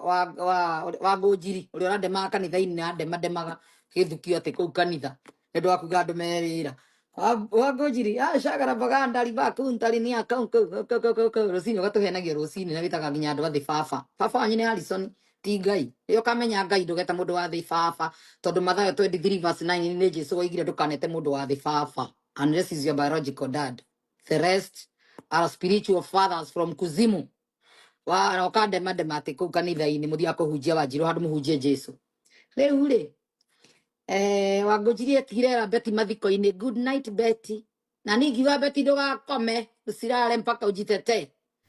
Wa wa wa ngũnjiri ũrĩa ũrandemaga kanitha-inĩ na ndema-ndemaga gĩthukio atĩ kũu kanitha nĩ ũndũ wa kuga andũ me wĩra. Wa ngũnjiri acagara baganda ribakuntari ni rũcinĩ ũgatũhenagia rũcinĩ na wĩtaga nginya andũ a thĩ baba. Baba wanyu nĩ Harrison ti Ngai. Rĩrĩa ũkamenya Ngai ndũgeta mũndũ wa thĩ baba, tondũ Mathayo 23 verse 9 nĩ Jesu oigire ndũkanete mũndũ wa thĩ baba unless is your biological dad. The rest are spiritual fathers from kuzimu. Wa na ũkandema ndema atĩ kũu kanitha-inĩ mũthiaga kũhunjia wanjirũ handũ mũhunjie Jesu. Rĩu rĩ, Wangũnjiri etigire era Betty mathiko-inĩ. Good night, Betty. Na niĩ ngiuga, Betty, ndũgakome, usilale mpaka ujitetee.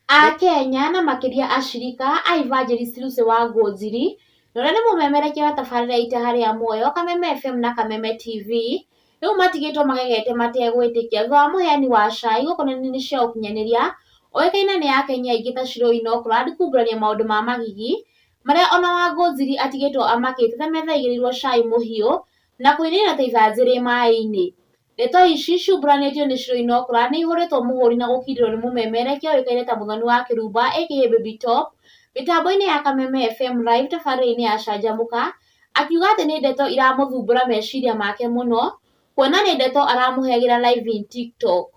Akenya na makĩria acirika a Evangelist Lucy Wangũnjiri, na ũrĩa nĩ mũmemerekia wa tabarĩra ya Itaha rĩa Muoyo, Kameme FM na Kameme TV, rĩu matigĩtwo magegete mategwĩtĩkia thutha wa mũheani wa cai gũkũ nenda-inĩ cia ũkinyanĩria ũĩkaine nĩ Akenya aingĩ ta Shiro Inokrad kumbũrania maũndũ ma magigi marĩa ona Wangũnjiri atigĩtwo amakĩte ta metha ĩigĩrĩirwo cai mũhiũ na kũinaina ta ithanjĩ rĩ maĩ-inĩ. Ndeto ici ciumbũranĩtio nĩ Shiro Inokrad nĩ ihũrĩtwo mũhũri na gũkindĩrwo nĩ mũmemerekia ũĩkaine ta Mũthoni wa Kĩrumba aka Baby Top mĩtambo-inĩ ya Kameme FM Live tabarĩra-inĩ ya Canjamũka, akiuga atĩ nĩ ndeto iramũthumbũra meciria make mũno kuona nĩ ndeto aramũheagĩra live in TikTok.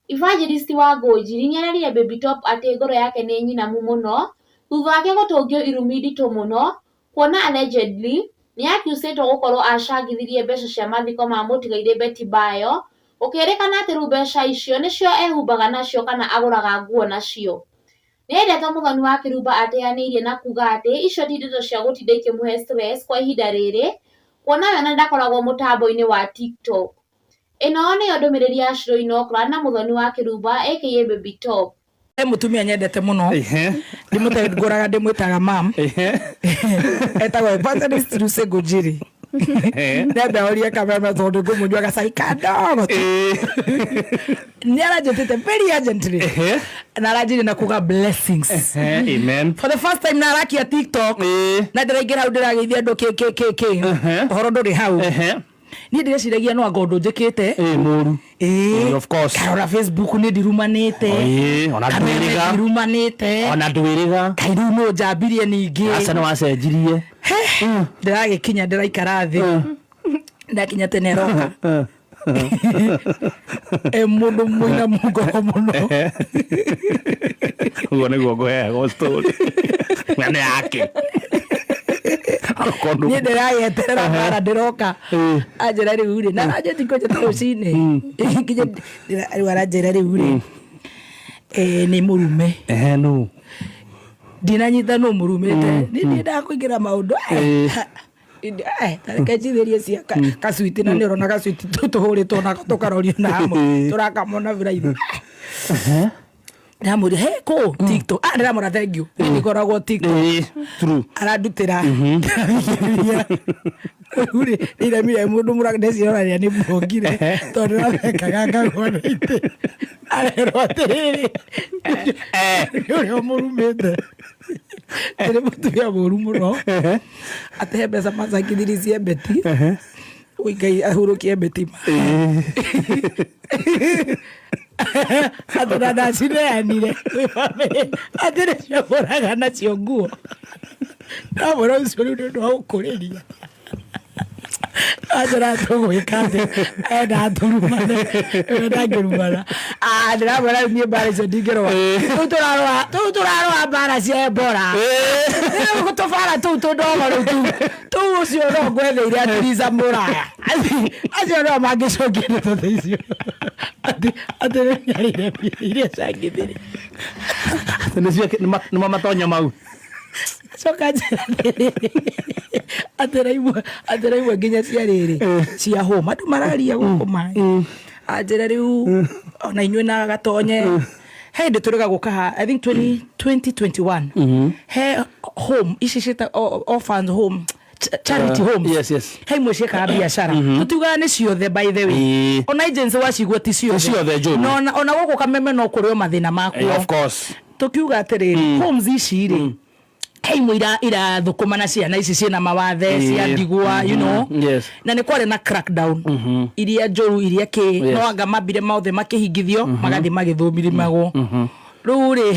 Evangelist Wangũnjiri nĩarerire Baby Top atĩ ngoro yake nĩ nyinamu mũno thutha wake gũtũngio irumi nditũ mũno kuona allegedly nĩ accusĩtwo gũkorwo acangithirie mbeca cia mathiko ma mũtigairĩ Betty Bayo, gũkĩrĩkana atĩ rĩu mbeca icio nĩcio ehumbaga nacio kana agũraga nguo nacio. Nĩendete Mũthoni wa Kĩrumba ateanĩirie na kuga atĩ icio ti ndeto cia gũtinda ikĩmũhe stress kwa ihinda rĩrĩ kuona we ona ndakoragwo mũtambo-inĩ wa TikTok. Ĩno nĩyo ndũmĩrĩri ya Shiro Inokra na Mũthoni wa Kĩrumba aka Baby Top. He mũtumia nyendete mũno, ndĩmũte ngũraga, ndĩmwĩtaga mam, etagwo Evangelist Lucy Ngũnjiri. Nenda orie Kameme tondũ ngũmũnyua gacai kadogo tu. Nĩ aranjĩtĩte very urgently na aranjĩrire na kuga blessings. Amen. For the first time na arakia TikTok na ndĩraingĩra hau, ndĩrageithia andũ kĩ kĩ kĩ kĩ, ũhoro ndũrĩ hau. Niĩ ndĩreciragia no anga ũndũ njĩkĩte. Ĩ mũru. Ĩĩ. Of course. Karora Facebook nĩ ndirumanĩte. Ĩĩ, ona Kameme ndwĩrĩga. ndirumanĩte. Ona ndwĩrĩga. Kaĩ rĩu no njambirie ningĩ? Aca, nĩ wacenjirie. Ndĩragĩkinya, ndĩraikara thĩ, ndakinya tene, roka e mũndũ mũina ngoro mũno. Ũguo nĩguo ngũheagwo story ng'ano yake. Niĩ ndĩrayeterera mbara, ndĩroka anjĩra rĩu rĩ, na aranjĩti kũnjĩta rũcinĩ nginya rĩu aranjĩra rĩu rĩ, nĩ mũrume. Ehe, nũ? Ndinanyita nũ mũrumĩte, niĩ ndiendaga kũingĩra maũndũ. Tareke njithĩrie cia kacwiti, na nĩ ũrona gacwiti tũhũrĩtwo nako tũkarorio na hamwe tũrakamona biraithi. Ndamwĩra he kũ TikTok, ndĩramwĩra thank you, niĩ ndikoragwo TikTok. Ĩĩ, true. Arandutĩra, ndĩrathikĩrĩria. Rĩu rĩ, nĩiremire mũndũ mũra ndecirorania nĩ mbongire tondũ ndĩrathekaga ngagwa nĩ itĩ. Arerwo atĩrĩrĩ, nĩ ũrĩa ũmũrumĩte ndĩrĩ mũtumia mũru mũno, atĩ he mbeca macangithiri cia Betty. Ui Ngai ahurũkie Betty ma atĩ na ndacineanire kwĩ bamĩrĩ atĩ nĩciagũraga nacio nguo. Ndamwĩra ũcio rĩu nĩ ũndũ wa gũkũrĩria anjĩra tũgwĩka atĩ enda atũrumane, we ndangĩrumana. Ah, ndĩramwĩra rĩu niĩ mbara icio ndingĩrũa. Tũu tũrarũa, tũu tũrarũa mbara cia Ebola, rĩu tũbara tũu tũndogo rĩu tũu ũcio no ngwetheire atirica mũraya acio no mangĩcokia ndeto ta icio atĩ rĩu nĩarĩire mbia iria cangithire. Nĩcio nĩmo matonya mau. Coka njĩra atĩrĩrĩ, atĩra imwe nginya cia rĩrĩ cia hũma andũ mararia gũkũ maĩ, anjĩra rĩu ona inyuĩ na gatonye he hĩndĩ tũrĩga gũka ha, I think 20 2021, he home ici ciĩta orphans home, charity homes. He imwe ciĩkaga biacara, tũtiugaga nĩ ciothe by the way. Ona agency wacigua ti ciothe. Ti ciothe njũru. Na ona gũkũ Kameme no kũrĩ o mathĩna makuo. Of course. Tũkiuga atĩrĩrĩ, homes ici rĩ, he imwe irathũkũma na ciana ici ciĩna mawathe, cia ndigwa. Na nĩ kwarĩ na crackdown iria njũru iria kĩ, no anga mambire mothe makĩhingithio, magathiĩ magĩthũmirimagwo. Rĩu rĩ,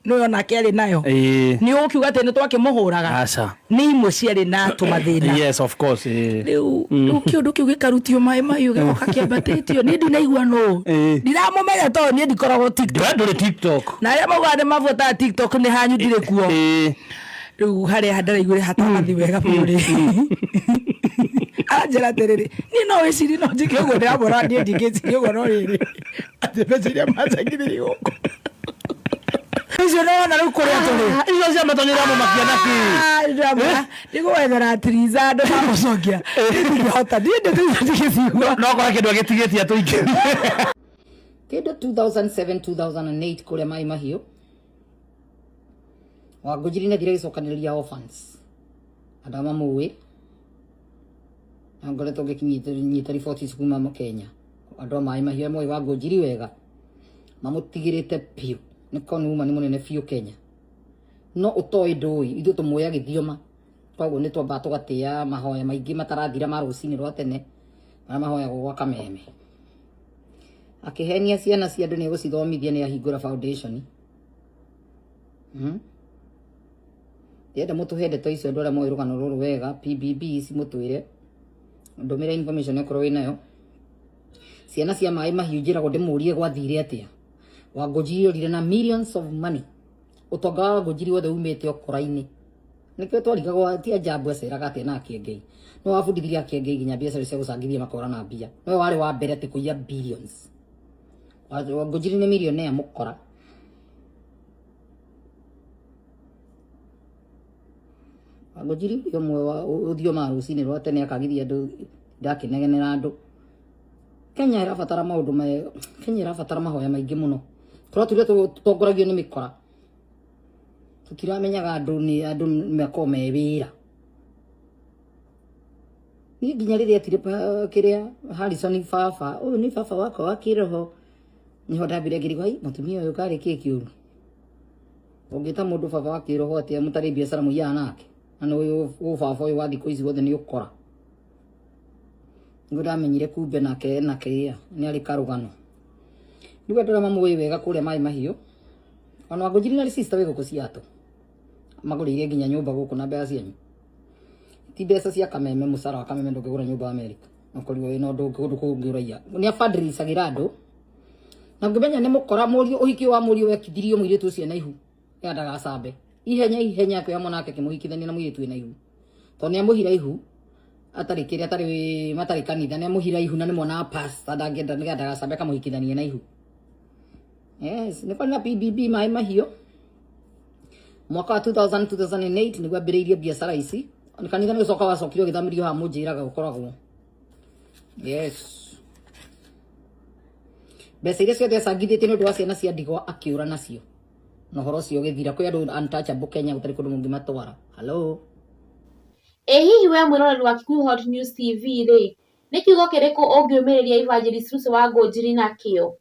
nĩwe onake arĩ nayo. Ĩĩ. Nĩ ũkiuga atĩ nĩ twakĩmũhũraga. Aca. Nĩ imwe ciarĩ na tũmathĩna. Yes, of course. Ĩĩ. Rĩu kĩũndũ kĩu gĩkarutio maĩ mahiũ gĩgoka kĩambatĩtio, niĩ ndinaigua nũ. Ĩĩ. Ndiramũmenya tondũ niĩ ndikoragwo TikTok. We ndũrĩ TikTok. Na arĩa maugaga nĩ mabuataga TikTok nĩ hanyu ndirĩ kuo. Ĩĩ. Rĩu harĩa ndaraiguire hatanathi wega biũ rĩ, aranjĩra atĩrĩrĩ, niĩ no wĩcirie no njĩke ũguo, ndĩramwĩra niĩ ndingĩciria ũguo, no rĩrĩ atĩ mbeca iria macangithirie gũkũ icio nĩwona rĩu kũrĩa tũrĩ. Icio cia matũ nĩiramũmakia na kĩ? Ndĩgwethera tiriza andũ mamũcokia, ndingĩhota niĩ ndĩtigĩcigua. No kora kĩndũ agĩtigĩtie atũingĩ. Kĩndũ 2007 2008 kũrĩa Mai Mahiũ, Wangũnjiri nĩ athire gĩcokanĩrĩria orphans, andũ arĩa mamũĩ, na ngoretwo ngĩkinyita riboti ici kuma Kenya, andũ a Mai Mahiũ arĩa moĩ Wangũnjiri wega mamũtigĩrĩte biũ, nĩ con woman mũnene biũ Kenya, no ũtoĩ ndũĩ, ithuĩ tũmũĩ agĩthioma, koguo nĩ twambaga tũgatĩa mahoya maingĩ matarathira ma rũcinĩ rwa tene marĩa mahoyagwo gwa Kameme. Akĩhenia ciana cia andũ nĩ egũcithomithia, nĩ ahingũra foundation. Ndĩrenda mũtũhe ndeto icio andũ arĩa moĩ rũgano rũrũ wega, PBB ici mũtwĩre, ndũmĩre information okorwo wĩnayo. Ciana cia Maĩ Mahiũ njĩragwo ndĩmũrie gwathire atĩa. Wangũnjiri orire na millions of money. Ũtonga wa Wangũnjiri wothe umĩte ũkora-inĩ. Nĩkĩo twarigagwo ti ajabu aceraga atĩa na Akĩengei. Nĩwe wabundithirie Akĩengei nginya biacara cia gũcangithia makora na mbia. Nĩwe warĩ wa mbere atĩ kũiya billions. Wangũnjiri nĩ millionaire mũkora. Wangũnjiri ũrĩa ũmwe wa ũthiomaga rũcinĩ rwa tene akagithia andũ, ndakĩnegenera andũ. Kenya ĩrabatara maũndũ me, Kenya ĩrabatara mahoya maingĩ mũno. Tũraturire tũtongoragio nĩ mĩkora. Tũtiramenyaga andũ nĩ andũ makoragwo me wĩra. Niĩ nginya rĩrĩa etire kĩrĩa Harrison baba, ũyũ nĩ baba wakwa wa kĩroho, nĩho ndambire ngĩrigwo, ai mũtumia ũyũ karĩ kĩ kĩũru. Ũngĩta mũndũ baba wa kĩroho atĩa mũtarĩ biacara mũiyaga nake? Na nĩ ũyũ baba ũyũ wa thikũ ici wothe nĩ ũkora. Nĩguo ndamenyire kumbe nake ena kĩrĩa, nĩ arĩ karũgano. Nĩguo andũ arĩa mamũĩ wega kũrĩa Maĩ Mahiũ, ona Wangũnjiri na sister wĩ gũkũ Seattle. Magũrĩire nginya nyũmba gũkũ na mbeca cianyu. Ti mbeca cia Kameme, mũcara wa Kameme ndũngĩgũra nyũmba Amerika. Okorirwo wĩna ũndũ ũngĩ kũndũ kũngĩ ũraiya. Nĩ abandĩricagĩra andũ. Na ngĩmenya nĩ mũkora mũriũ, ũhiki wa mũriũ wekithirio mũirĩtu ũcio ena ihu. Nĩgetha ndagacambe. Ihenya ihenya akĩoya mwana wake akĩmũhikithania na mũirĩtu wĩna ihu. Tondũ nĩ amũhira ihu, atarĩ kĩrĩa, atarĩ, matarĩ kanitha, nĩ amũhira ihu na nĩ mwana wa pastor, ndangĩenda nĩgetha ndagacambe akamũhikithania na ihu. Yes, nĩ kwarĩ na PBB Maĩ Mahiũ. Mwaka wa 2000, 2008 nĩguo ambĩrĩirie biacara ici. Kanitha nĩ gũcoka wacokire ũgĩthamĩrio haha mũnjĩraga gũkoragwo. Yes. Mbeca iria ciothe acangithĩtie nĩ ũndũ wa ciana cia ndigwa akĩũra nacio. Na ũhoro ũcio ũgĩthira. Kwĩ andũ untouchable Kenya gũtarĩ kũndũ mũngĩmatwara. Hello. Ĩ hihi we mwĩroreri wa Kikuyu Hot News TV rĩ, nĩ kiugo kĩrĩkũ ũngĩũmĩrĩria Evangelist Lucy Wangũnjiri nakĩo?